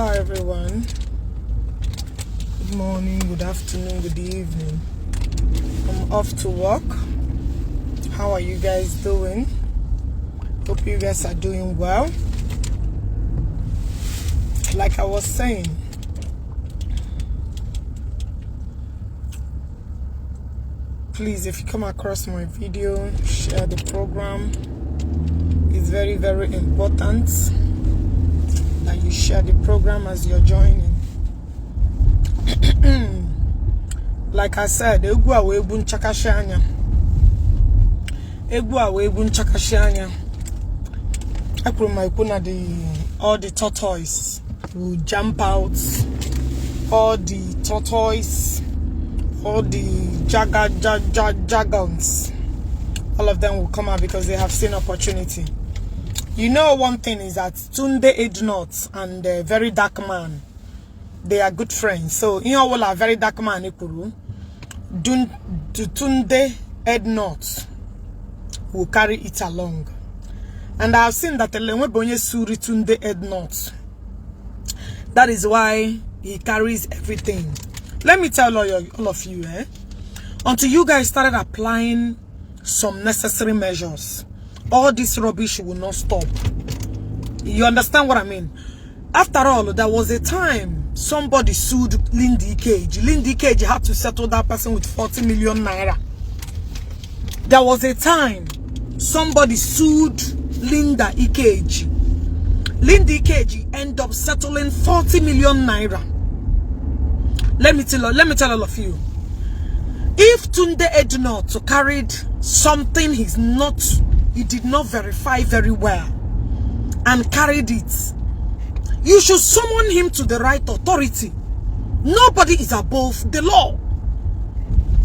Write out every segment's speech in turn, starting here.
Hello everyone. Good morning, good afternoon, good evening. I'm off to work. How are you guys doing? Hope you guys are doing well. Like I was saying, please, if you come across my video, share the program. It's very, very important that you share the program as you're joining. Like I said, egwu awe egwu nchakashi anya. Egwu awe egwu nchakashi anya. All the tortoise will jump out. All the tortoise, all the jagons, all of them will come out because they have seen opportunity. You know, one thing is that Tunde Ednot and Verydarkman, they are good friends. So you know what, Verydarkman ikuru, Tunde Ednot will carry it along. And I have seen that Bonye Suri Tunde Ednot. That is why he carries everything. Let me tell all of you, until you guys started applying some necessary measures, all this rubbish will not stop. You understand what I mean? After all, there was a time somebody sued Ndi Igbo. Ndi Igbo had to settle that person with 40 million naira. There was a time somebody sued Ndi Igbo. Ndi Igbo ended up settling 40 million naira. Let me tell all of you. If Tunde Ednot carried something he did not verify very well and carried it, you should summon him to the right authority. Nobody is above the law.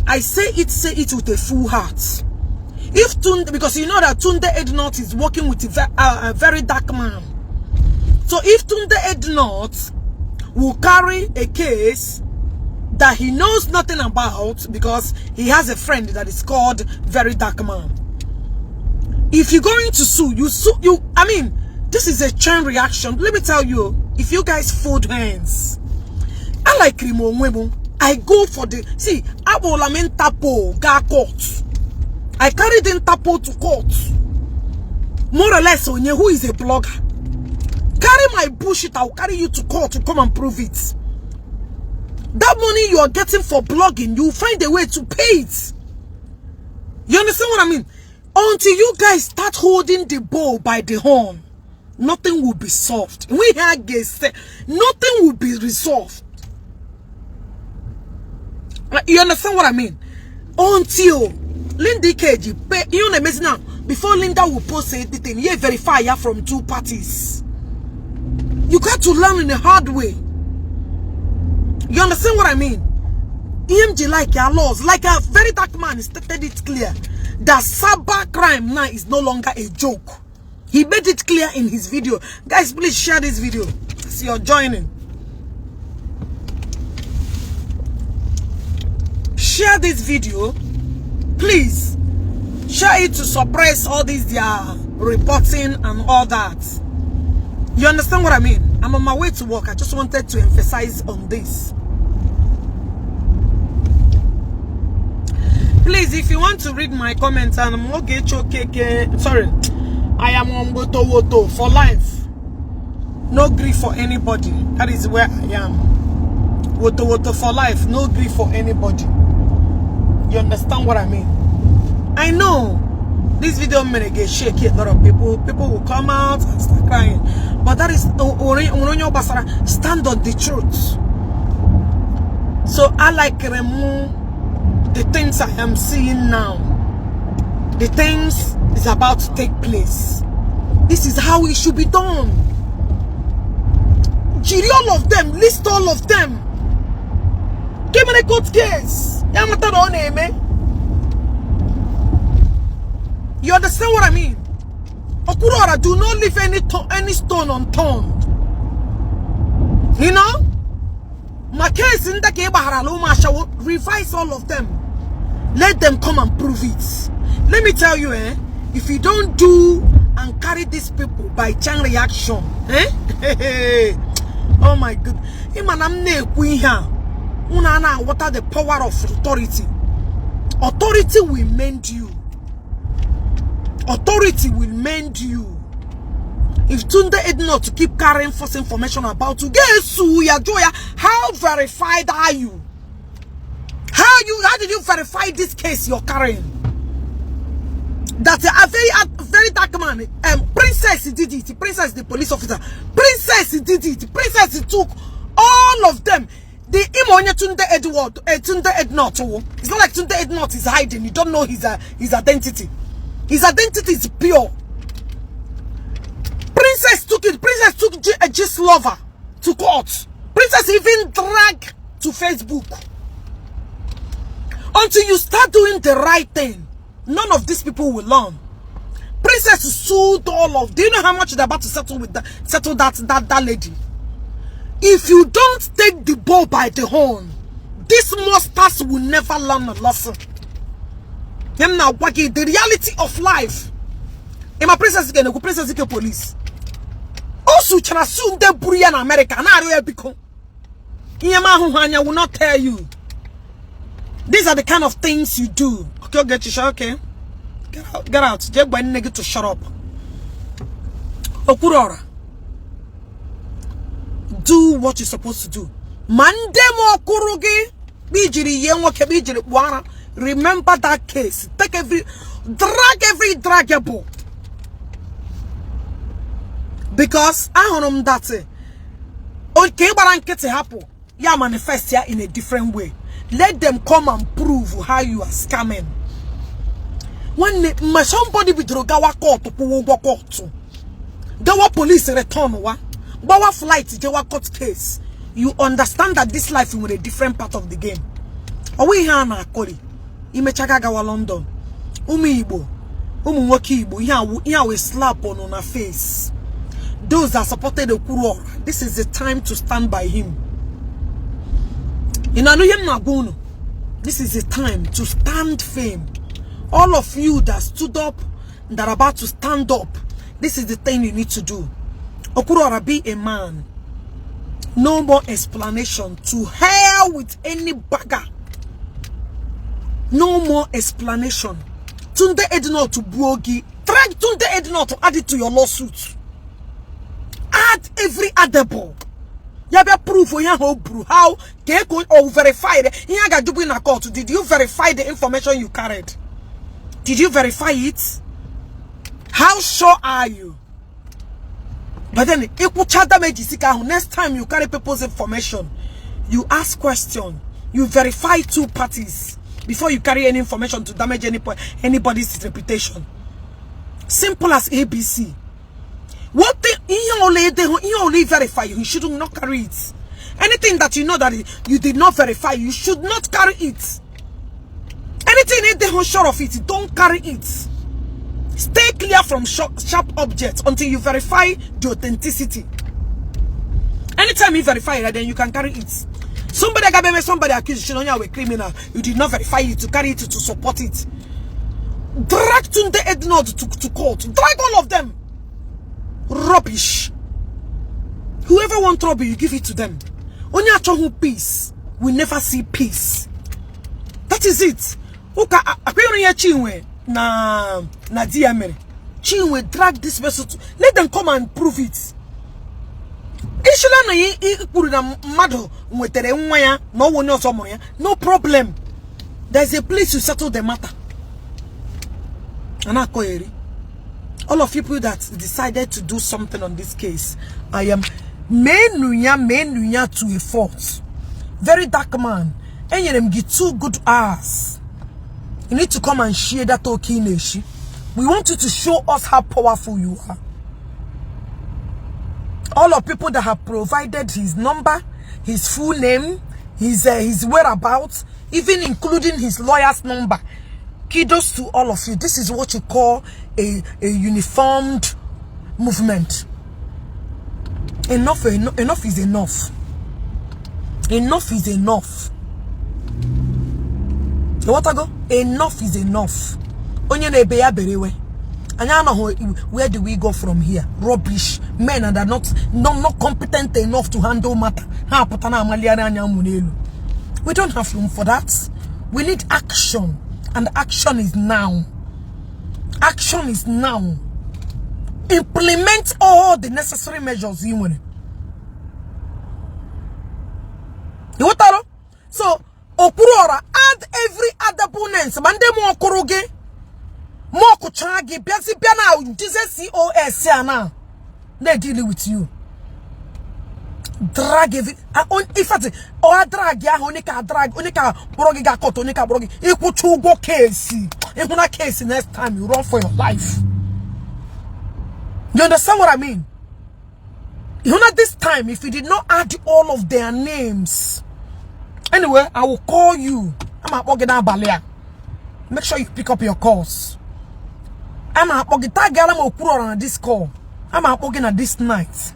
I say it with a full heart. If Tunde, because you know that Tunde Ednot is working with a Verydarkman. So if Tunde Ednot will carry a case that he knows nothing about because he has a friend that is called Verydarkman, if you're going to sue, I mean, this is a chain reaction. Let me tell you, if you guys fold hands, I like Rimo. I go for the, see, I will Tapo, ga court. I carried in Tapo to court. More or less, who is a blogger. Carry my bullshit, I'll carry you to court to come and prove it. That money you are getting for blogging, you find a way to pay it. You understand what I mean? Until you guys start holding the bull by the horn, nothing will be solved. We have guys, nothing will be resolved. You understand what I mean? Until Ndi Igbo pay, you know, now before Linda will post anything, you verify from two parties. You got to learn in a hard way. You understand what I mean? EMG like your laws, like a Verydarkman stated it clear that cyber crime now is no longer a joke. He made it clear in his video. Guys, please share this video as you're joining. Share this video, please. Share it to suppress all these their reporting and all that. You understand what I mean? I'm on my way to work. I just wanted to emphasize on this. Please, if you want to read my comments, and I'm Ogechi Okeke, sorry, I am on Woto for life. No grief for anybody. That is where I am. Woto for life. No grief for anybody. You understand what I mean? I know this video may get shaky. A lot of people will come out and start crying. But that is stand on the truth. So I like remove the things I am seeing now. The things is about to take place. This is how it should be done. Jury all of them, list all of them. Give me a court case. You understand what I mean? Okurora, do not leave any stone unturned. You know? My case in the Kebaharaloma shall revise all of them. Let them come and prove it. Let me tell you, if you don't do and carry these people by chain reaction, Oh my God. What are the power of authority? Authority will mend you. Authority will mend you. If Tunde Ednot to keep carrying false information about you, how verified are you? How did you verify this case you're carrying? That a very dark man, Princess did it. Princess, the police officer. Princess did it. Princess took all of them. The Imonya Tunde Edward, Tunde Ednot. It's not like Tunde Ednot is hiding. You don't know his identity. His identity is pure. Princess took it. Princess took a gist lover to court. Princess even dragged to Facebook. Until you start doing the right thing, none of these people will learn. Princess sued all of. Do you know how much they're about to settle with that lady? If you don't take the bull by the horn, these monsters will never learn a lesson. The reality of life. And my princess again, princess police. Also, China soon they bury in America. I will not tell you. These are the kind of things you do. Okay, Ogechi, okay. Get out. Just by nigga to shut up. Okurora. Do what you're supposed to do. Mandemo kurugi. Bijiri yenwa kebijiri wana. Remember that case. Take every draggable. Because I don't that okay, but I get to happen. Yeah, manifest here in a different way. Let them come and prove how you are scamming. When somebody with Rogawa court to Puwa court, Gawa police return wa, Bawa flight Jawa court case. You understand that this life is a different part of the game. Awe here na Kori. Imechaga gawa London. Igbo. Nwoke Igbo. Here we slap on her face. Those that supported the Kultur, this is the time to stand by him. This is the time to stand firm. All of you that stood up, that are about to stand up, this is the thing you need to do. Okurora, be a man. No more explanation. To hell with any bagger. No more explanation. Tunde Ednot to Buogi. Drag Tunde Ednot to add it to your lawsuit. Add every other ball. You have proof for how they go or verify it. Did you verify the information you carried? Did you verify it? How sure are you? But then next time you carry people's information, you ask question, you verify two parties before you carry any information to damage anybody's reputation. Simple as ABC. What thing you only verify, you should not carry it. Anything that you know that you did not verify, you should not carry it. Anything they sure of it, don't carry it. Stay clear from sharp objects until you verify the authenticity. Anytime you verify it, then you can carry it. Somebody accused you of a criminal, you did not verify it to carry it to support it. Drag Tunde Ednot to court. Drag all of them. Rubbish. Whoever wants trouble, you give it to them. Only a who peace will never see peace. That is it. Uka akweyonya Chinwe na DMR. Chinwe drag this person to let them come and prove it. No problem. There's a place to settle the matter. All of you people that decided to do something on this case, I am menunya to a fault. Verydarkman, and you them get 2 good hours. You need to come and share that okay, Ishi. We want you to show us how powerful you are. All of people that have provided his number, his full name, his whereabouts, even including his lawyer's number. Kudos to all of you. This is what you call a uniformed movement. Enough is enough. Enough is enough. You want to go? Enough is enough. Onye na ebe ya berewe. And I know where do we go from here? Rubbish. Men that are not competent enough to handle matter. We don't have room for that. We need action. And action is now. Action is now. Implement all the necessary measures. So, Okurora, add every other bonus. Mande mo okoroge. Mo kuchagi. Piasi piana. Jesus COS now. They deal with you. Drag every. If I say, oh, drag ya. Onika drag. Onika brogi ga koto. Onika brogi. Equal to go case. If una case next time, you run for your life. You understand what I mean? You know, this time, if you did not add all of their names. Anyway, I will call you. I'm a Ogeda Balia. Make sure you pick up your calls. I'm a Ogeta Galam Okuro on this call. I'm a Ogena this night.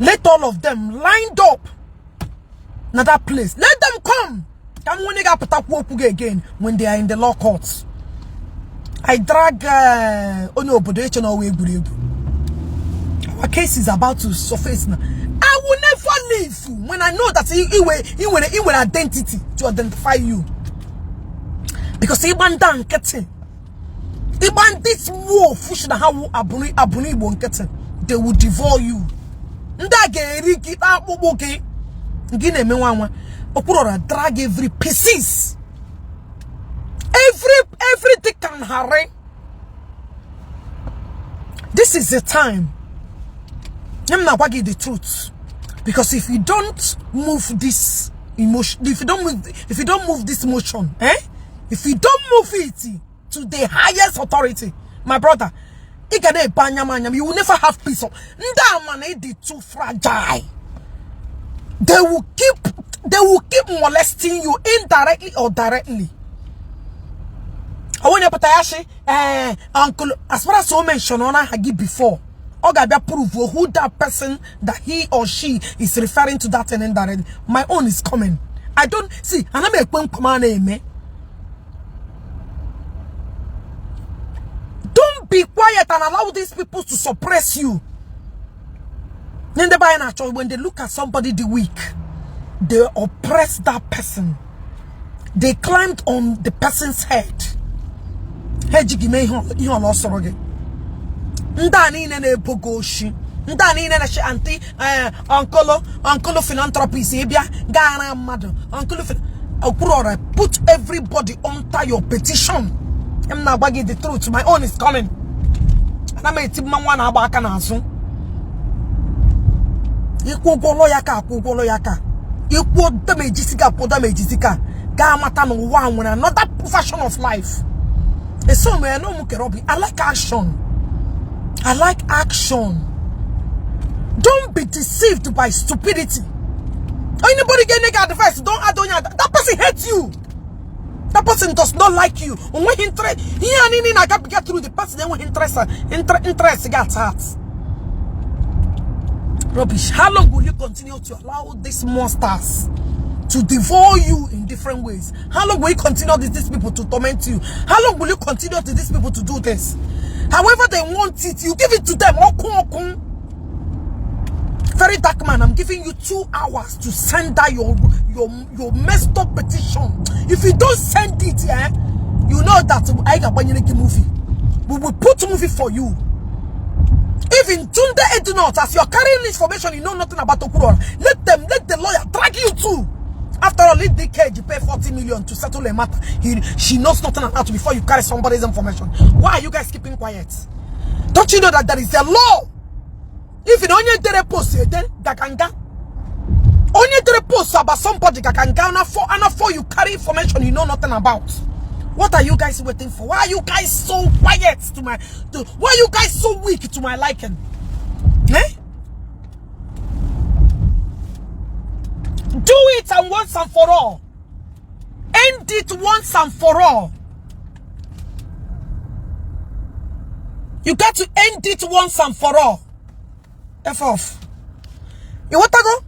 Let all of them lined up in that place. Let them come. Come when they got put up again when they are in the law courts. I drag Ogechi Okeke. Our case is about to surface now. I will never leave when I know that he will identity to identify you. Because he bandan getting. He ban this war fish na how abuni won getting. They will devour you. Ndage riki aboboke. Ngine menwa Okurora drag every pieces. Everything can hurry. This is the time. I'm not wagging the truth, because if you don't move this emotion, if you don't move this motion, if you don't move it to the highest authority, my brother, you will never have peace. They too fragile. They will keep molesting you indirectly or directly. I want to put uncle, as far as so mentioned on Hagi before. Oga prove who that person that he or she is referring to that and indirect. My own is coming. I don't see. And I'm a don't be quiet and allow these people to suppress you. When they look at somebody the weak, they oppress that person. They climbed on the person's head. Ndani nene bogoshi. Ndani nene she auntie uncle philanthropist ebia Ghana mad. Uncle Okurora, put everybody under your petition. I'm not bagging the truth. My own is coming. And I made man one abaka na so. Ikugolo yaka. Iku damage jisika. Gamata no one when another profession of life. It's so me no mukerobi. I like action. I like action. Don't be deceived by stupidity. Anybody get negative advice, don't add on that person hates you. That person does not like you. When he interest, I got to get through the person. Then when interest gets hurt. Rubbish. How long will you continue to allow these monsters to devour you in different ways? How long will you continue these people to torment you? How long will you continue to these people to do this? However they want it, you give it to them. Verydarkman, I'm giving you 2 hours to send out your messed up petition. If you don't send it, you know that I got movie. We will put a movie for you. Even Tunde Edinot, as you're carrying information, you know nothing about Okurora. Let the lawyer drag you too. After all, lead the cage, you pay 40 million to settle a matter. She knows nothing about it before you carry somebody's information. Why are you guys keeping quiet? Don't you know that there is a law? If you don't get a post, then Gakanga. Only the post about somebody Gakanga for you carry information you know nothing about. What are you guys waiting for? Why are you guys so quiet why are you guys so weak to my liking? Do it and once and for all. End it once and for all. You got to end it once and for all. F off. You want to go?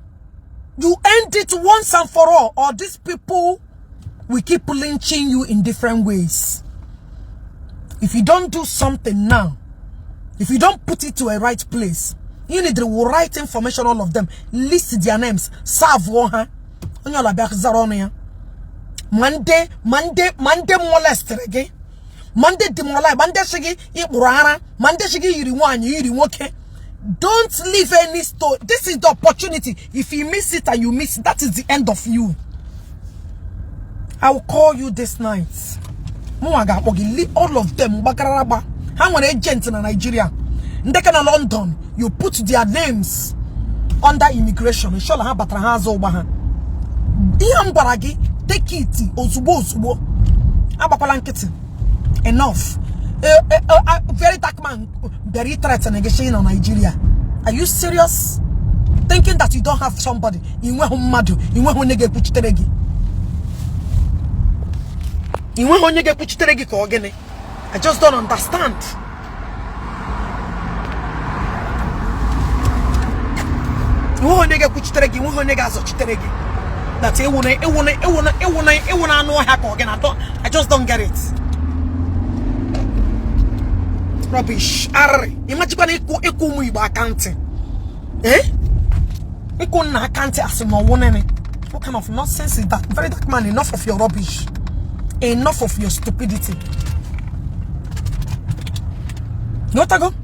You end it once and for all, or these people will keep lynching you in different ways. If you don't do something now, if you don't put it to a right place, you need the right information, all of them. List their names. Serve one. Monday molested again. Monday demolai. Monday shigi iburana. Monday shigi yiri. Don't leave any store. This is the opportunity. If you miss it and you miss it, that is the end of you. I will call you this night. All of them. How many agents in Nigeria? In London, you put their names under immigration. Inshallah, have batrahazo over. Diambaragi, take it. Ozubo. Abapalanketi. Enough. Verydarkman, very threatening in Nigeria. Are you serious? Thinking that you don't have somebody. I just don't understand. I just don't get it. Rubbish. Imagine accounting. What kind of nonsense is that? Verydarkman, enough of your rubbish. Enough of your stupidity. Notago?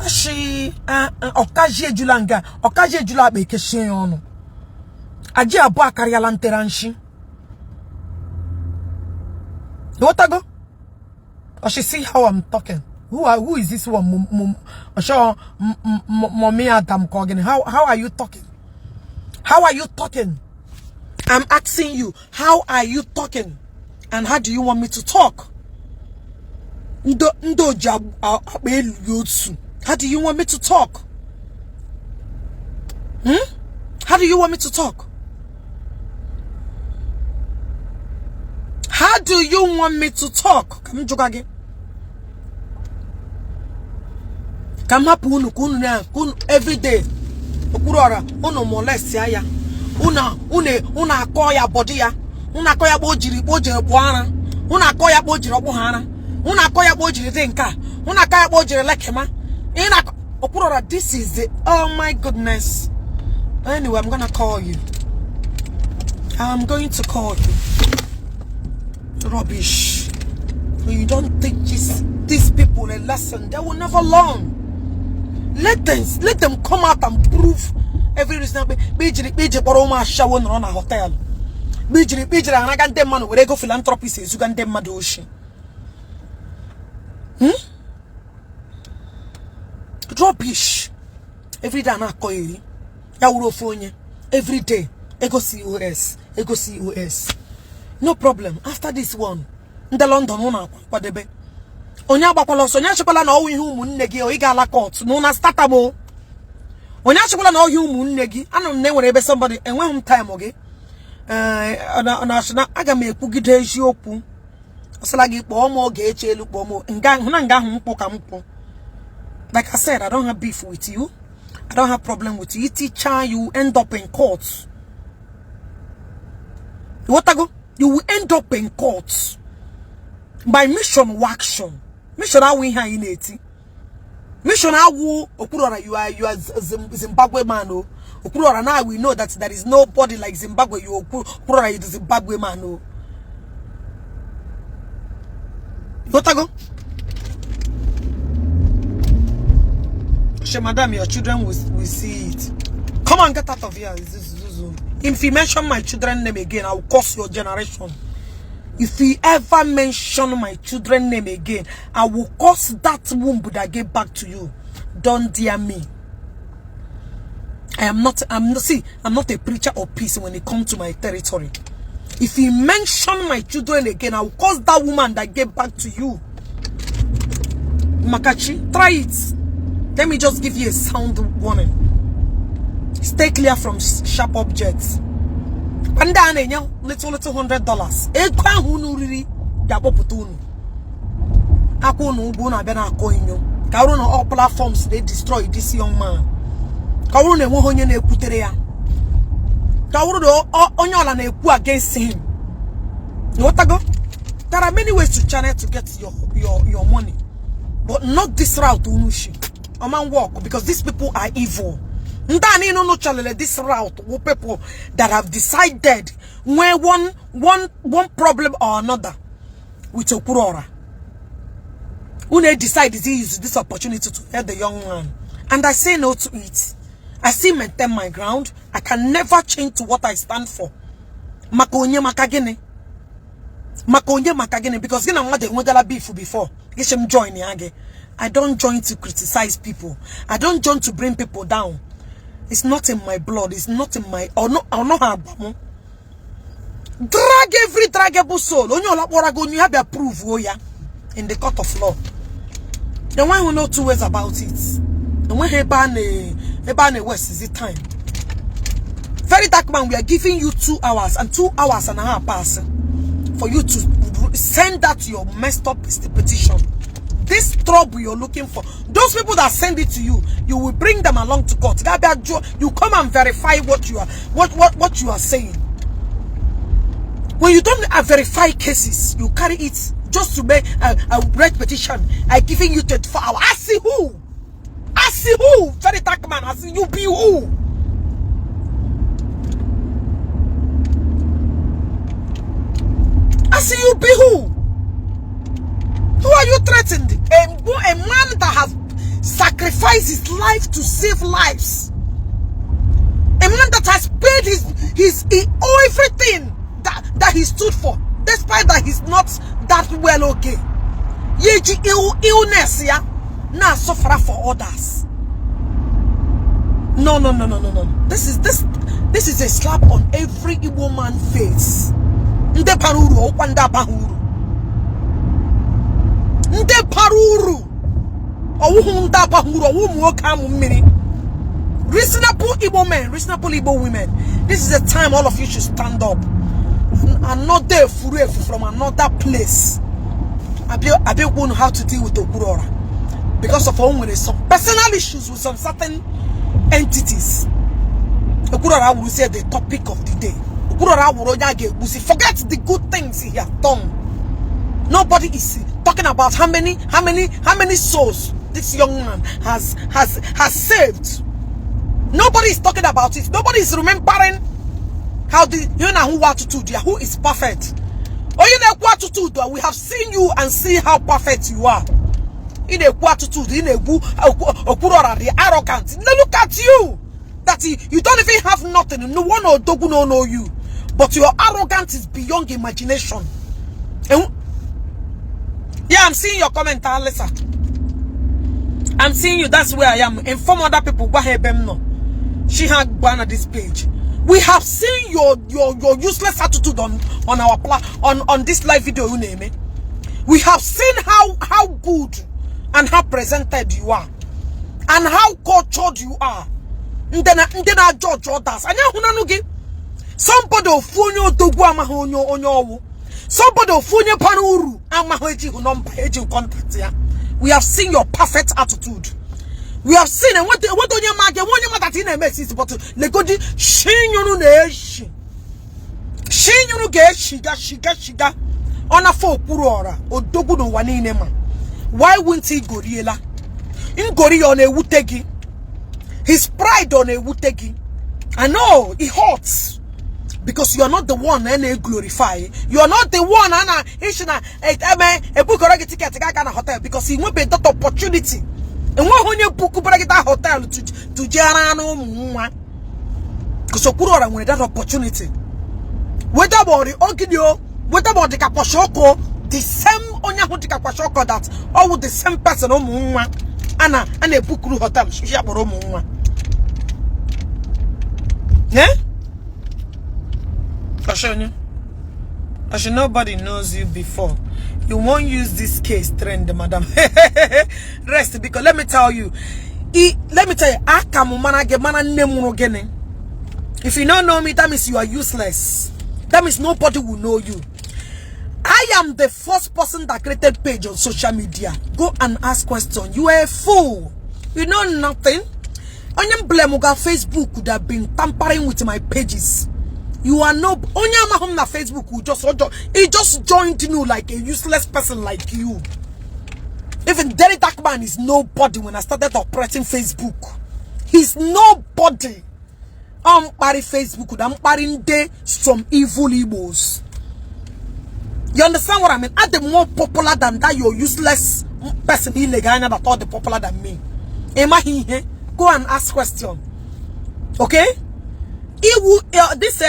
She Okaje Julanga, Okaje Jula be keshen. Aji abo akaria lanteranshi. Notago? Or she see how I'm talking. Who is this one? Mommy Adam Kogan. How are you talking? How are you talking? I'm asking you, how are you talking? And how do you want me to talk? How do you want me to talk? How do you want me to talk? How do you want me to talk? Come again. Come up every day. Uno molest ya. Una koya body ya. Una koya bojiri bwana. Una koya bojiri bohana. Una koya bojiri denka. Una koya bojiri lekema. Ina okurora, this is it. Oh my goodness. Anyway, I'm gonna call you. I'm going to call you. Rubbish. You don't teach these people a lesson. They will never learn. Let them come out and prove every reason. Bijiri boroma shawo no na hotel. Bijiri anagande man we go philanthropy says you gande madoshi. Rubbish. Every day na koiri. Ya urofonye. Every day. Ego COS. No problem. After this one, in the London una kwadebe. Onya gbakwala so nya chekala na owu ihe umunne gi o iga ala court no na startable. Onya chekala na owu umunne gi anu na enwere ebe somebody enwehum time oge. Na aga m ekwugide eziokwu. Osala gi kpo mo Ogechi elu kpo mo nga hu mpo ka mpo. Like I said, I don't have beef with you. I don't have problem with you. Teacher, you end up in court. What I go? You will end up in court. By mission or action. Mission how we have in it. Mission how Okurora, you are Zimbabwe man. Okurora, now we know that there is nobody like Zimbabwe. You Okurora is Zimbabwe man. What I go? Madam, your children will see it. Come on, get out of here. If you mention my children's name again, I will curse your generation. If you ever mention my children's name again, I will curse that womb that gave back to you. Don't dare me. I'm not a preacher of peace when it comes to my territory. If you mention my children again, I will curse that woman that gave back to you. Makachi, try it. Let me just give you a sound warning. Stay clear from sharp objects. And then, little $100. Ekwa hunu riri yabo putunu. Ako no bona bena ako inyo. Kauru no all platforms they destroy this young man. Kauru ne wo honye na ekutere ya. Kauru do onyola na eku against him. What go? There are many ways to channel to get your money, but not this route, Unushi. A man walk because these people are evil. Ndani no channel this route with people that have decided where one problem or another with Okurora. Une decide to use this opportunity to help the young man, and I say no to it. I still maintain my ground. I can never change to what I stand for. Makonye makagene. Makonye makagene, because you know what they want beef before. Join again. I don't join to criticize people. I don't join to bring people down. It's not in my blood. It's not in my drag every draggable soul. You have to prove in the court of law. The one who know two ways about it. And when he ban West is it time. Verydarkman, we are giving you 2 hours and 2 hours and a half pass for you to send that your messed up petition. This trouble you're looking for, those people that send it to you, you will bring them along to court. You come and verify what you are saying. When you don't verify cases, you carry it just to make a red petition. I'm giving you 24 hours. I see who. I see who. Verydarkman, I see you be who. I see you be who. Who are you threatened? A man that has sacrificed his life to save lives. A man that has paid everything that he stood for, despite that he's not that well okay. Yeji illness, yeah. Now suffer for others. No. This is a slap on every Igbo man's face. Nde paruru okwanda bahuru. Nde paruru. Owunda bahuru owumu okamu mmiri. Reasonable Igbo men, reasonable Igbo women. This is the time all of you should stand up. Another furu from another place. I be won't have to deal with Okurora because of some personal issues with some certain entities. Okurora will say the topic of the day. Okurora will forget the good things he has done. Nobody is talking about how many souls this young man has saved. Nobody is talking about it. Nobody is remembering how who is perfect. We have seen you and see how perfect you are. In a attitude, in a the arrogant. Look at you. That you don't even have nothing. No one or dogu no know you. But your arrogance is beyond imagination. And yeah, I'm seeing your comment, Alisa. I'm seeing you. That's where I am. Inform other people. She had gone at this page. We have seen your useless attitude on this live video, you name it. We have seen how good and how presented you are, and how cultured you are. Ndena judge others. Anya hunanugi. Somebody ofunyo dogu amahonyo onyowu. Somebody ofunyo panuru amahoji hunomba eji contact ya. We have seen your perfect attitude. We have seen and what on your market, one you that in a message, but legodi shinyunu neshi. Shinyunu ge shiga on a fo purora or dogu no one in a man. Why wouldn't he gorilla? In Gori on a wutegi. His pride on a wutegi. I know it hurts. Because you are not the one and glorify. You are not the one and a book or a ticket to hotel because he won't be that opportunity. And when you book that hotel to Jarano, because Okurora when that opportunity. What about the Ogidio? What about the Kaposhoko? The same Onyahuti Kaposhoko that all with the same person Anna and a book hotel. Yeah? Actually, nobody knows you before. You won't use this case trend, madam. Rest, because let me tell you, if you don't know me, that means you are useless. That means nobody will know you. I am the first person that created page on social media. Go and ask questions. You are a fool. You know nothing. Onion Blemuga Facebook could have been tampering with my pages. You are no Onyama na Facebook who just joined you like a useless person like you. Even Verydarkman is nobody when I started operating Facebook. He's nobody. I'm party Facebook. I'm partying day some evil Igbos. You understand what I mean? Are they more popular than that your useless person illegal that thought they popular than me? Am I here? Go and ask question. Okay? This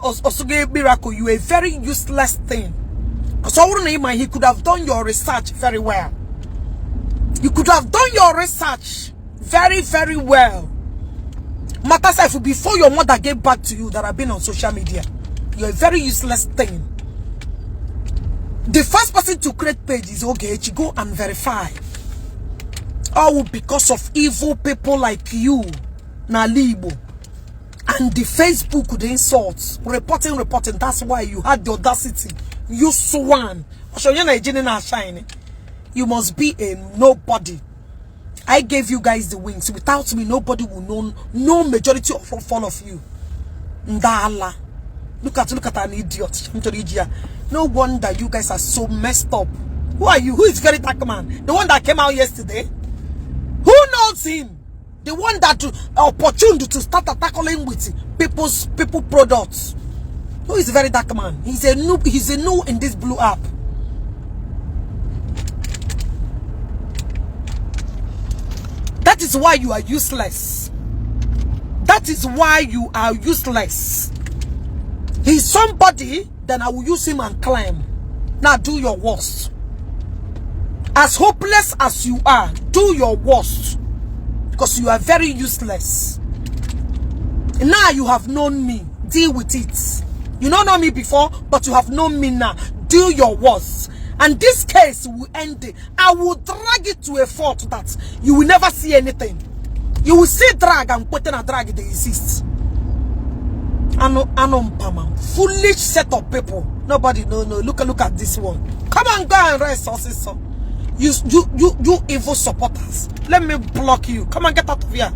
Osuge miracle, you a very useless thing. So he could have done your research very well. You could have done your research very, very well. Matters if before your mother gave back to you that have been on social media. You're a very useless thing. The first person to create page is Ogechi. Go and verify. All because of evil people like you, Omenala Igbo. And the Facebook, the insults, reporting. That's why you had the audacity. You swan. You must be a nobody. I gave you guys the wings. Without me, nobody will know. No majority of all of you. Ndala. Look at an idiot. No wonder you guys are so messed up. Who are you? Who is Verydarkman? The one that came out yesterday? Who knows him? The one that opportunity to start tackling with people products. Who is Verydarkman? He's a noob. He's a new in this blue app. That is why you are useless. That is why you are useless. He's somebody, then I will use him and claim. Now do your worst. As hopeless as you are, do your worst. Because you are very useless. Now you have known me. Deal with it. You don't know me before, but you have known me now. Do your worst. And this case will end it. I will drag it to a fault that you will never see anything. You will see drag and putting a drag they exist. Foolish set of people. Nobody no. Look at this one. Come on, go and rest, sister. You evil supporters. Let me block you. Come on, get out of here.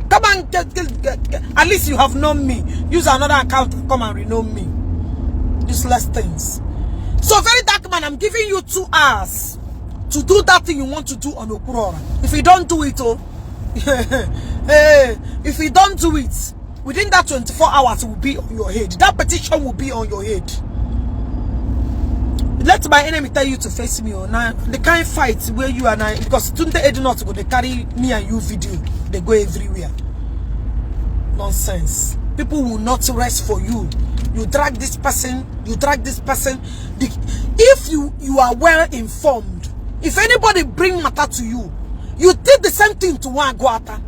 Come on, get. At least you have known me. Use another account and come and renome me. Useless things. So Verydarkman, I'm giving you 2 hours to do that thing you want to do on Okurora. If you don't do it, if you don't do it, within that 24 hours it will be on your head. That petition will be on your head. Let my enemy tell you to face me. Now the kind of fight where you and I, because Tunde Edinot go, they carry me and you video, they go everywhere. Nonsense. People will not rest for you. You drag this person, you drag this person. If you are well informed, if anybody bring matter to you, you did the same thing to one Guata.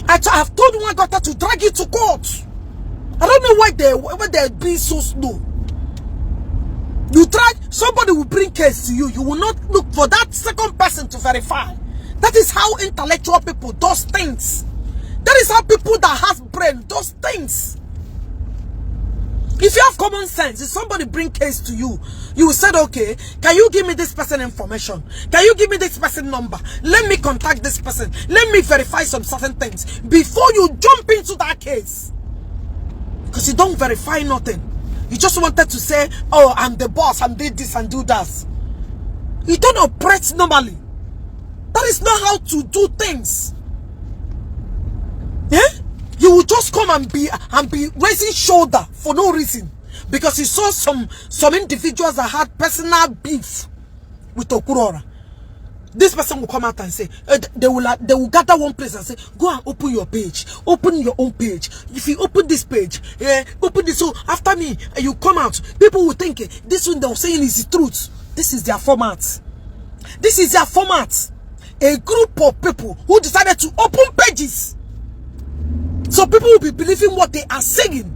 I have told one Guata to drag you to court. I don't know why they're being so slow. You try, somebody will bring case to you. You will not look for that second person to verify. That is how intellectual people do things. That is how people that have brain does things. If you have common sense, if somebody bring case to you, you will say, okay, can you give me this person information? Can you give me this person number? Let me contact this person. Let me verify some certain things before you jump into that case. Because you don't verify nothing. You just wanted to say, oh, I'm the boss, I'm did this and do that. You don't operate normally. That is not how to do things. Yeah? You will just come and be raising shoulder for no reason. Because you saw some individuals that had personal beef with Okurora. This person will come out and say, they will gather one place and say, go and open your page. Open your own page. If you open this page, open this. So after me, you come out. People will think this one they're saying is the truth. This is their format. This is their format. A group of people who decided to open pages. So people will be believing what they are saying.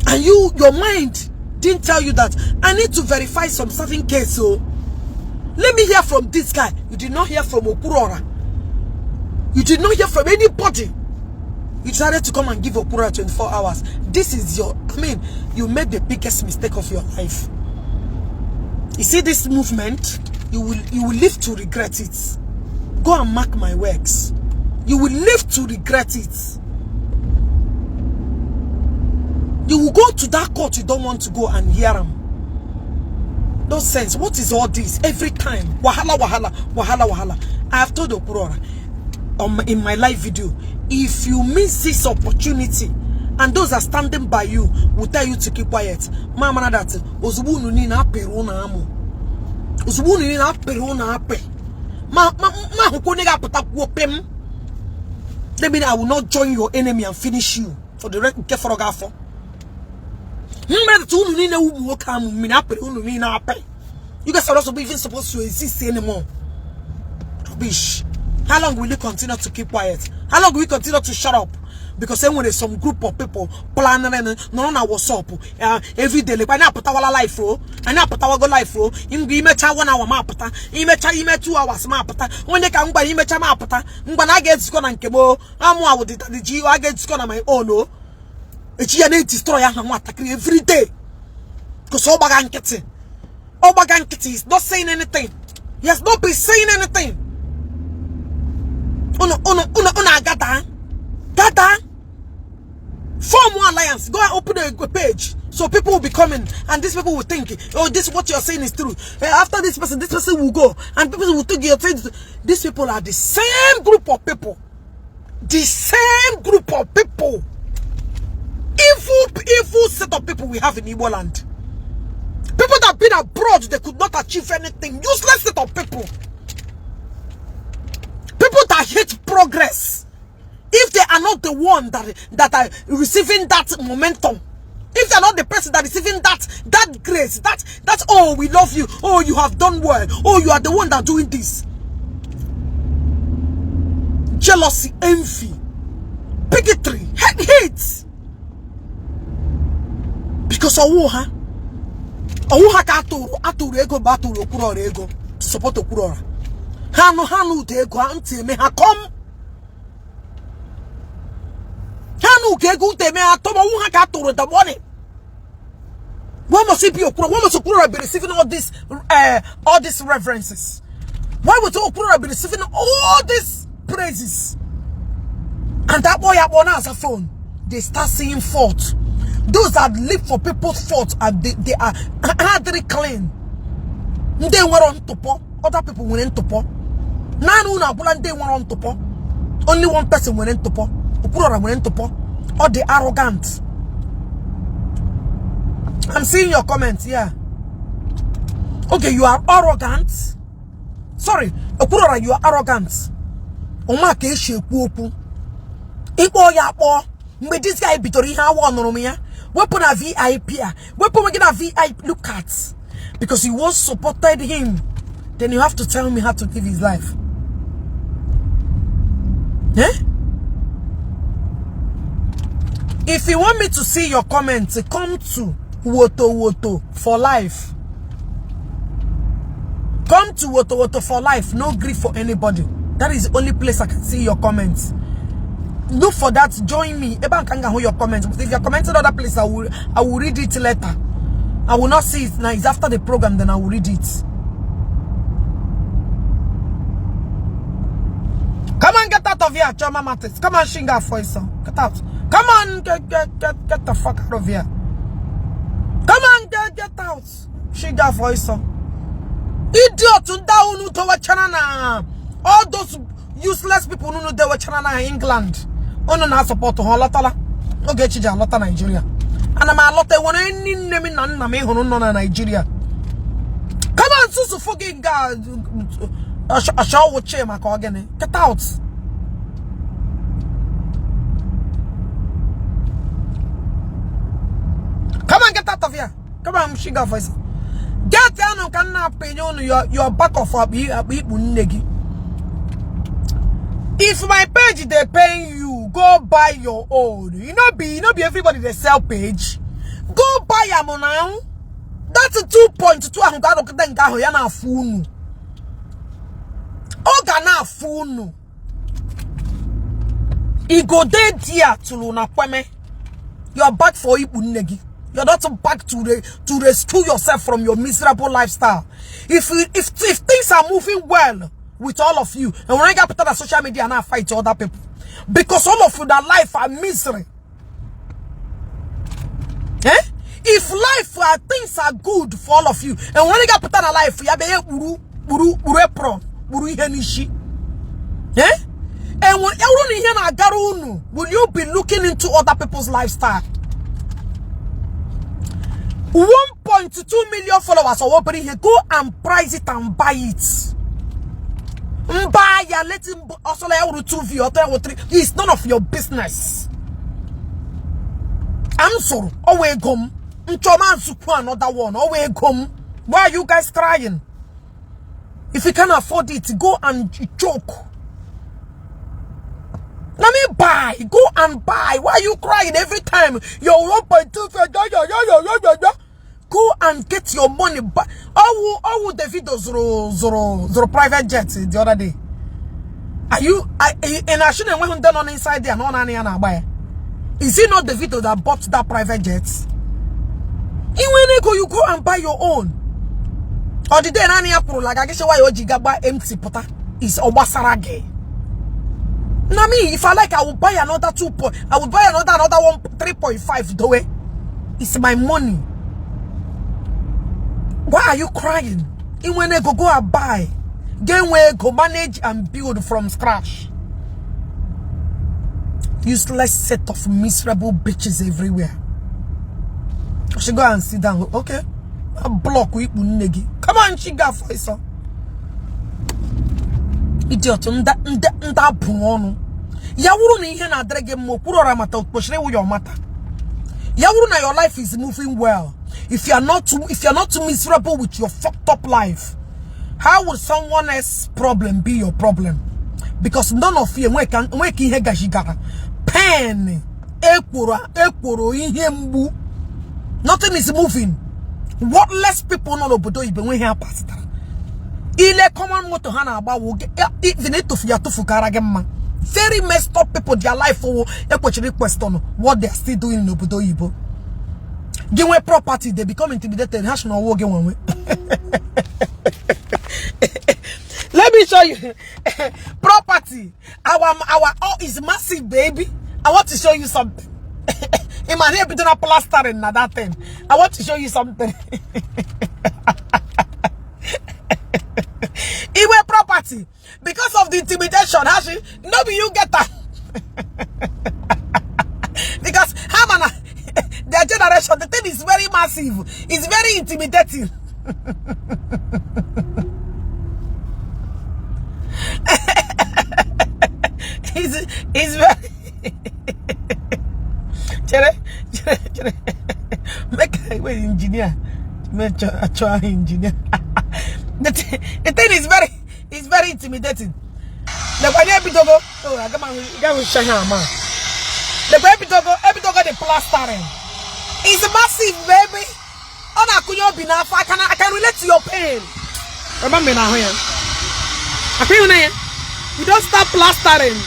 And your mind didn't tell you that I need to verify some certain case. So let me hear from this guy. You did not hear from Okurora. You did not hear from anybody. You decided to come and give Okurora 24 hours. This is you made the biggest mistake of your life. You see this movement, you will live to regret it. Go and mark my words. You will live to regret it. You will go to that court you don't want to go and hear them. No sense. What is all this? Every time. Wahala, wahala, wahala, wahala. I have told Okurora in my live video, if you miss this opportunity, and those are standing by you will tell you to keep quiet. Mama that Ozubunu ni na peruna amu. Ozubunu ni na peruna ape. Ma hukonega patakuopem. That means I will not join your enemy and finish you for the rest of the you guys are also even supposed to exist anymore. Rubbish. How long will you continue to keep quiet? How long will you continue to shut up? Because then when there's some group of people planning no what's up every day like I put our life and I put our go life in 1 hour mapata 2 hours mapata when they can buy mapata when I get gone and kebo I'm with the G I get gone on my own no it's a destroy every day because Obagan is not saying anything. He has not been saying anything. Gada, form one alliance. Go and open a page so people will be coming, and these people will think, oh, this what you're saying is true. After this person will go, and people will think you're saying. These people are the same group of people. The same group of people. Evil set of people we have in Igbo Land. People that have been abroad, they could not achieve anything. Useless set of people. People that hate progress. If they are not the one that are receiving that momentum, if they are not the person that is receiving that grace, that's oh, we love you, oh, you have done well, oh, you are the one that doing this. Jealousy, envy, bigotry, hate. Because Oha ka aturu ego baturu okurora ego to support okurora. Hanu de ego anti me ha come. Hanu ke ego te me atoma Oha ka aturu the money. Why must it be okurora? Why must okurora be receiving all these references? Why would okurora be receiving all these praises? And that boy up on as a phone, they start seeing fault. Those that live for people's fault and they are hardly clean. They were on topo. Other people went in topo. They were on topo. Only one person went in topo. Upura went in topo. Or the arrogant. I'm seeing your comments, yeah. Okay, you are arrogant. Sorry, Upura, you are arrogant. Oma ke shekuopu. Ipo ya po. But this guy bitori ha one no me. Weapon a VIP. Weapon we get a VIP look at. Because he once supported him. Then you have to tell me how to live his life. Eh? If you want me to see your comments, come to Woto for life. Come to Woto for life. No grief for anybody. That is the only place I can see your comments. Look for that. Join me. Eba kanga hold your comments. If you're commenting other place, I will read it later. I will not see it now. It's after the program, then I will read it. Come on, get out of here, Chama Matis. Come on, Shinga Foisa. Get out. Come on, get the fuck out of here. Come on, get out. Shinga Foisa. Idiot, down to what channel. All those useless people who know they were channel in England. Oh no, support to Holatala. Ogechi Okeke Nigeria. And I'm a lot of one any name in Nigeria. Come on, Susu fucking God. I shall watch him. Get out. Come on, get out of here. Come on, Shiga voice. Get down on canna pay your back of a negi. If my page they pay you, go buy your own. You know be everybody they sell page. Go buy them now. That's a 2.2 and go yana funu. Ogana funu. Igo de dia to luna kweme. You're back for ibunegi. You're not back to rescue yourself from your miserable lifestyle. If things are moving well with all of you, and when I get put on social media and I fight other people, because all of you that life are misery. If life things are good for all of you, and when you get put on a life, you be buru ihe nishi. Eh? And when you will you be looking into other people's lifestyle? 1.2 million followers are opening here. Go and price it and buy it. Buy ya, let him also like 2 view or 3. It's none of your business. I'm sorry. Away gum. Another one. Away gum. Why are you guys crying? If you can afford it, go and choke. Let me buy. Go and buy. Why are you crying every time? You're 1.2. Go and get your money back. How would Davido zero private jet the other day? Are you? And I shouldn't went down on inside there. No, is it not Davido that bought that private jet? You go and buy your own. Or the day Nani Apro like I guess why Ojigaba empty pota is Obasarage. Now me, if I like, I will buy another 2 point. I would buy another one 3.5 the way. It's my money. Why are you crying? When I go and buy, then we go manage and build from scratch. Useless set of miserable bitches everywhere. I should go and sit down. Okay. A block with Munegi. Come on, she got for it. Idiot, nda buono. Yawuru ni ihe na drege mo kuro ramata utposhre wo your matter. Yawuru na your life is moving well. If you are not too miserable with your fucked up life, how would someone else's problem be your problem? Because none of you make ihe gashigara. Pen ekworo ihe mbu. Nothing is moving. What less people know obodo ibe when here pastor. Ile common moto hana aba wo even to fear to fukara gemma. Very messed up people their life for question what they are still doing in obodo ibo. Give away property, they become intimidated. National war game one way. Let me show you property. Our all is massive, baby. I want to show you something. In my name, between a plastering at that time. I want to show you something. Iwe property because of the intimidation. Actually, nobody you get that. Because Hamana, their generation, the thing is very massive. It's very intimidating. It's very. Make a way engineer. Make a engineer. The thing is very intimidating. The way Epidogo, oh, I got with Shahama. The way Epidogo the plastering is massive, baby. On a kuyo binaf, I can relate to your pain. Remember now here. I feel now. You don't stop plastering.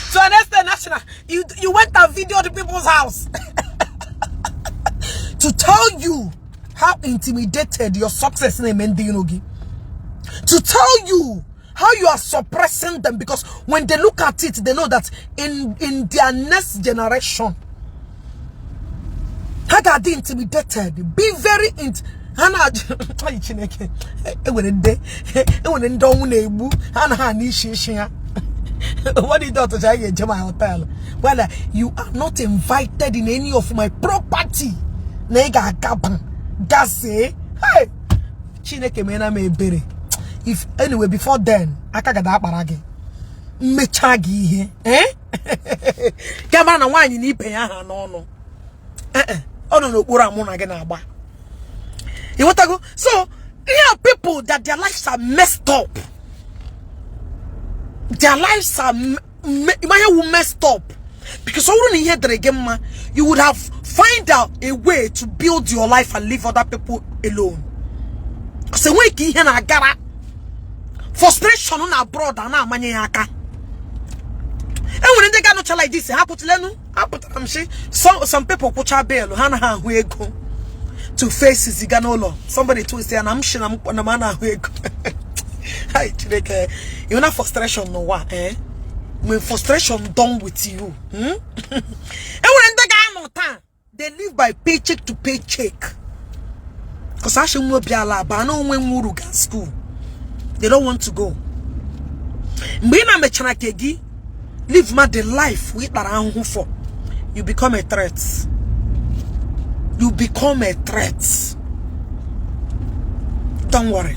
So next national, you went and videoed the people's house to tell you how intimidated your success in Mendinogi. To tell you how you are suppressing them, because when they look at it, they know that in their next generation, how are they intimidated? Be very what did Dr. Jaya my hotel? Well, you are not invited in any of my property. Nega Gaban. Gase. Hey! Chineke mena me bere. If anyway, before then, I can't get that barage. Mechagi here. Eh? Gamana wine in Ipeya no. Oh no, Ura Mona Genaba. You want to go? So, there are people that their lives are messed up. Their lives are messed up. Because you would have find out a way to build your life and leave other people alone. Because when you get frustration on abroad and manyaka. And when they got like this, some people put a bail to face Ziganolo. Somebody to say, and I'm sure I'm man. Hi, you know frustration no what, eh? when frustration done with you. And when they live by paycheck to paycheck. Because I should be allowed, but I know when we go to school, they don't want to go. Live the life with for. You become a threat. You become a threat. Don't worry.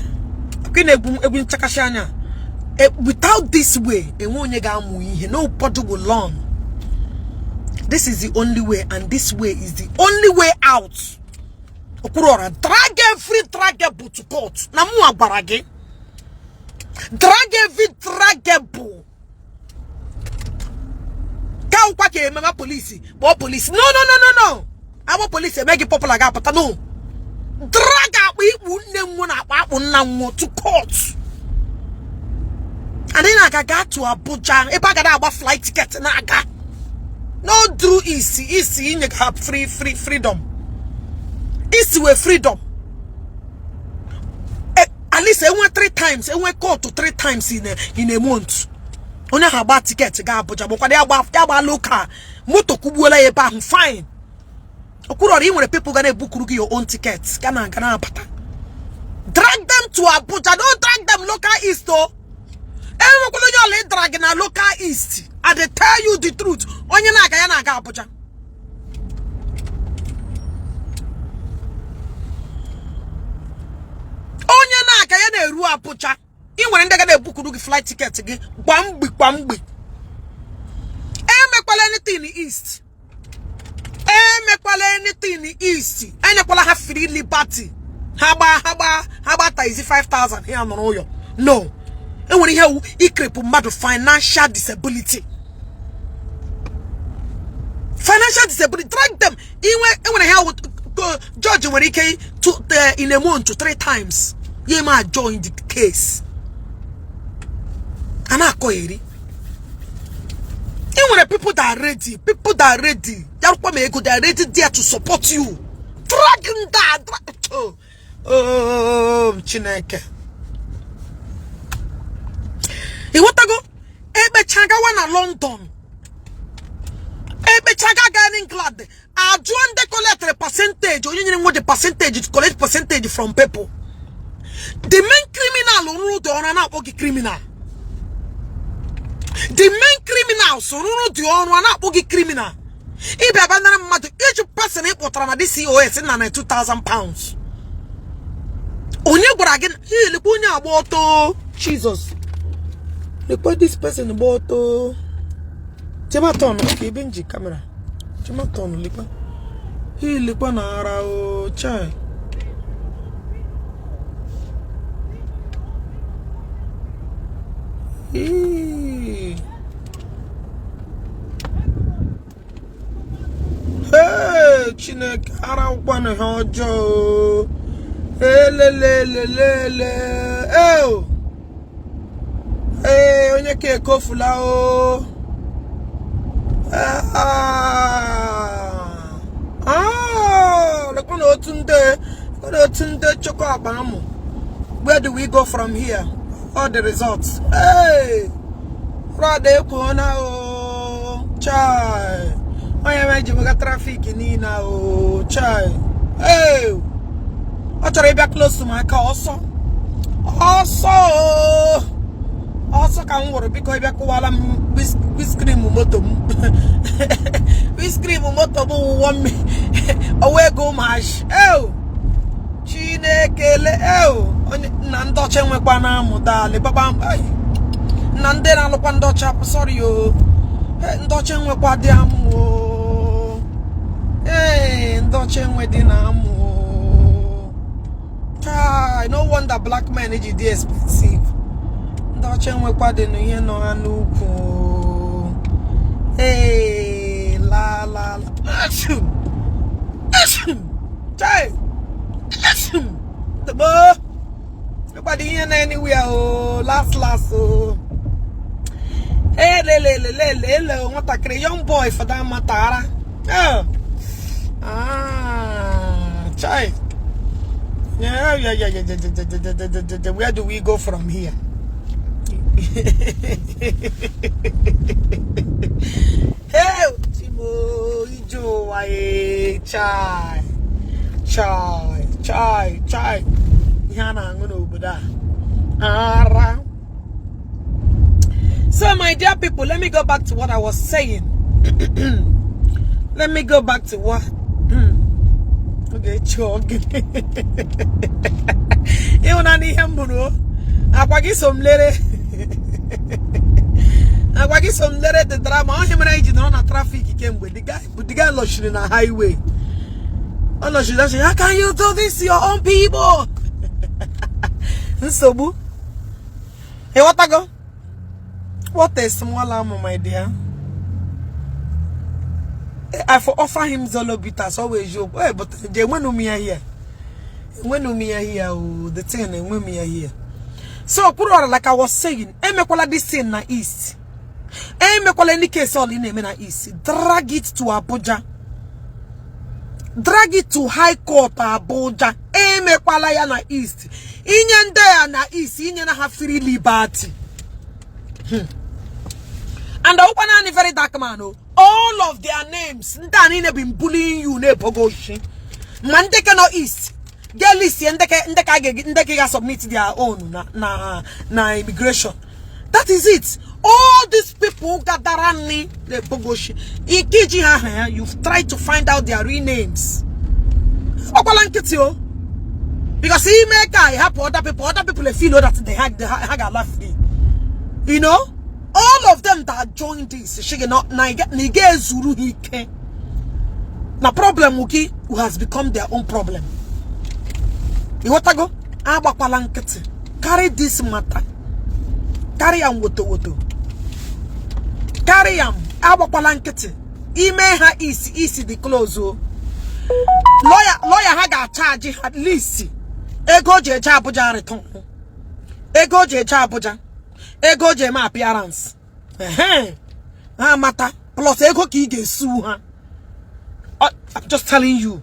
Without this way, nobody will learn. This is the only way, and this way is the only way out. Drag every dragable to court. Namu barage. Drag every dragable. Kau kwake mama police. Bo police. No. Our police make it popular but no. Drag up we wouldn't to court. And then I got to Abuja. If I got a flight ticket, naga. No through easy. You have freedom. Easy way freedom. At least I went 3 times. I went call to 3 times in a month. Only have a ticket to Abuja. But they are local. Moto kubuela eba fine. Okurori when people gonna book your own tickets. Gana pata. Drag them to Abuja. Don't drag them local east though. Everyone drag in a local east. And they tell you the truth. Onye na aga Abuja. Onye na aga ya na eru Abuja. I nwere ndị ga book the flight ticket gị gbamgbi. Emekwala anything in the east. Emekwala anything in the east. Enyekwala ha free liberty. Haba taizi 5,000 here no yo. No. And when you ikrepu mad financial disability. Financial disability, drag them. Even when I hear judge when he came to in a month to 3 times. You might join the case. And I call it. Even when the people that are ready, they are ready there to support you. Dragging that. Oh, Chineke. You want to go? Ebe chaga wana London. Ebe chaga ga England. I join the collect the percentage. Or you know what the percentage to collect percentage from people. The main criminal who do na ogi criminal. The main criminals who do na ogi criminal. Ibe abandana madu each person e potrana this COS na £2,000. Onye gwara again, he le kunya aboto Jesus. Look what this person about Timaton, okay, Benji camera. Timaton, look. He look one ara chai. Hey, Chinek ara one hojo. Le. Oh. Hey, onye ke kofula o. Look on Otunde Choko Abamu. Where do we go from here? All the results. Hey, Friday Kona o chai. I am a traffic in Nina o chai. Hey, I try to be close to my car also. Also can worry because I go while I'm whiskey moto. Whiskey moto want me away go mash. Oh, Chinekele. Oh, Nando Chenwe Bana Modale Babam. Nandena Lopando chap. Sorry, oh, Ndochenwe Badiamo. Hey, Ndochenwe Dinamo. No wonder black men is expensive. Hey, la. The boy. Nobody in anywhere. Oh, last. Oh. Hey, le. What a young boy for that matara. Oh. Chai. Yeah. Where do we go from here? Hey, Timo, Ijo, chai. So, my dear people, let me go back to what I was saying. Let me go back to what. Okay, chog. You want to hear me? I get some lady. I get some lady. The drama. I'm going to traffic. He came with the guy lost in a highway. Oh, she said, how can you do this to your own people? So, boo. Hey, what I go? What a small arm, my dear. I for offer him Zolo bitters always joke. Hey, but they went to me here. When me here, the thing and when me here. So, put on like I was saying, me call this thing na east. Me call any case all in na east. Drag it to Abuja. Drag it to High Court Abuja. Me call ya na east. Inyan there na east. Inyan have free liberty. And the open and Verydarkman, all of their names, Danny been bullying you, ne Pogoshi. Mandeka no east. Get list and they submit their own na immigration. That is it. All these people gather around me, the Pogoshi. You've tried to find out their real names. Because he make I help other people feel that they had a laugh. You know? All of them that joined this, she not Nige Zuru Hike. Na problem Muki who has become their own problem. You want to go? Carry this matter. Carry am woto. Carry am abapalankete. Ime ha isi the close. Lawyer ha ga charge at least. Ego je Abuja return. Ego je Abuja. Ego je ma appearance. Matter. Plus ego ki ge sue ha. I'm just telling you.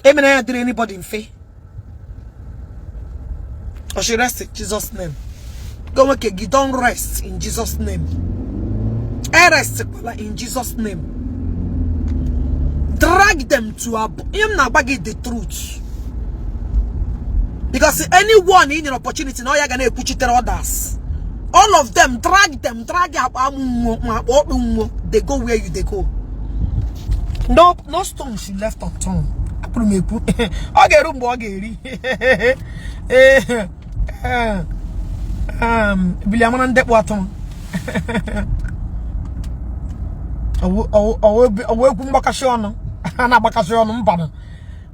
Emene did anybody in faith? Or she rest in Jesus' name. Go make you don't rest in Jesus' name. Rest in Jesus' name. Drag them to the truth. Because anyone in an opportunity, now you're gonna put it others. All of them, drag them, they go where they go. No stone she left unturned. Okay, William and Dewaton. I will Bacashon, Anna Bacashon, Banner.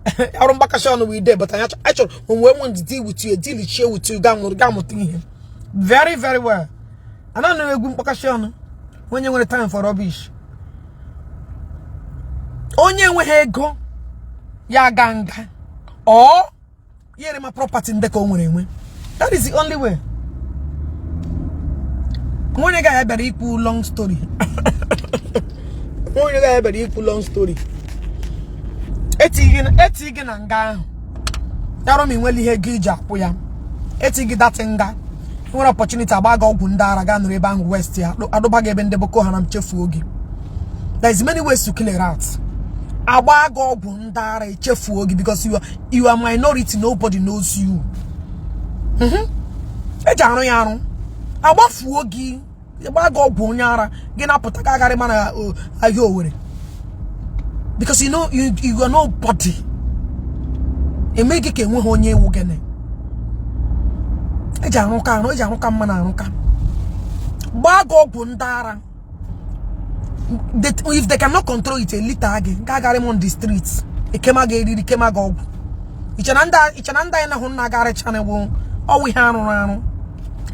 I don't Bacashon we did, but I actually, when we want to deal with you, a deal share with you, Gamma thing. Very, very well. I don't know a good Bacashon when you want time for rubbish. Onye we go, ya ganga, or here my property in the corner. That is the only way. One guy have a equal long story. One guy have a equal long story. Etigen and guy. That don't mean well he gija poyam. Etigi that enga. One opportunity about go gundara gan rebang west here. I don't bag even the boko hanam chefuogi. There's many ways to kill a rat. Abago gundara chefuogi because you are minority, nobody knows you. Ejano yano. Abafuogi. Abago bunyara. Gena potaka gare mana ayowere. Because you know you are nobody. E make ke nwe honye wugene. Ejano ka mana anuka. Bago bundara. If they cannot control it a little again, gagare on the streets. E kema geri kema go. Ichananda na honna gare chane wo. All we have around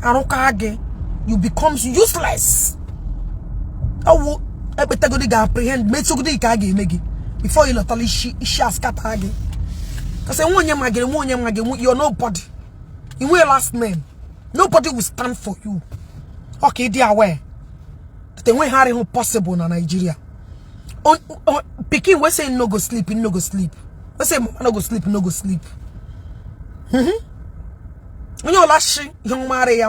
Arokage, you become useless. Oh, I better go to apprehend, make so good kage megi before you totally scatter. Because you're nobody. You will last name. Nobody will stand for you. Okay, they are aware. They won't hurry home possible in Nigeria. Picking, we say no go sleep, no go sleep. We say no go sleep, no go sleep. When you lash young marry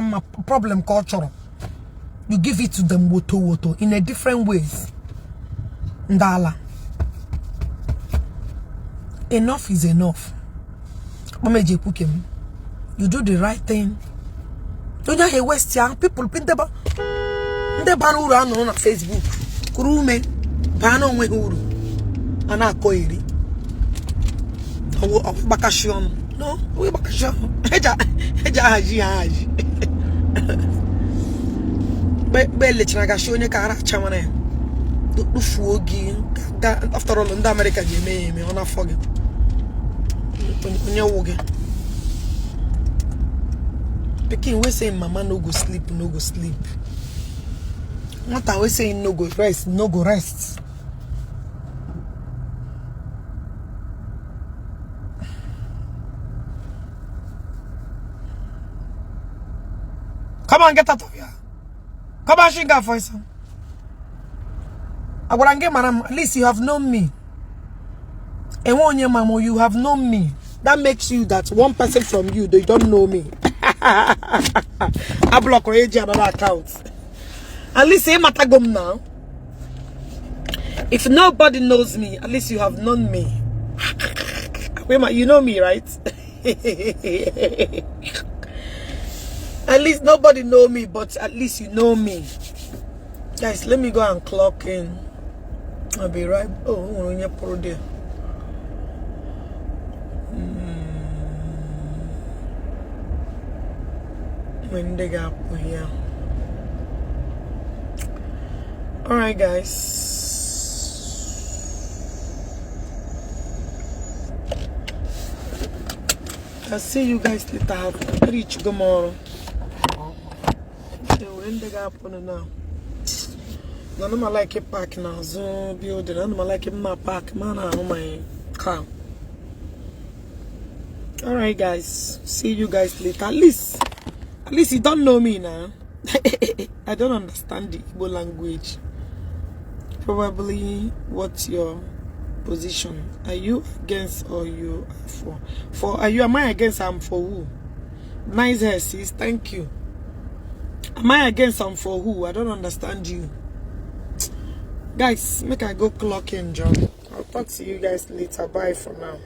problem culture, you give it to them woto in a different ways. Ndala. Enough is enough. You do the right thing. Don't you hear West young people pin the banu on Facebook. Kurume bano we huru. Ana koiri. Bakashon. No, we bakashon. Heja haji. Belle chinagashione kara chamane. Do fuogi. After all, in America, you may on a foggy. When you're walking. Peking, we say mama no go sleep, no go sleep. What are we saying? No go rest, no go rest. Come on, get out of here. Come on, Shinga for some. At least you have known me. And one year, mama, you have known me. That makes you that one person from you, they don't know me. I block another account. At least say matagom now. If nobody knows me, at least you have known me. You know me, right? At least nobody know me, but at least you know me. Guys, let me go and clock in. I'll be right. Oh, when you put there. When they got here. Alright, guys. I'll see you guys later. Have a rich tomorrow. When they got now. None of my like a park now, so building. None of my like my park, man, on my car. Alright, guys. See you guys later. At least you don't know me now. I don't understand the Igbo language. Probably, what's your position? Are you against or you are for? Am I against? I'm for who? Nice hair, sis. Thank you. Am I against? I'm for who? I don't understand you. Guys, make I go clock in, John. I'll talk to you guys later. Bye for now.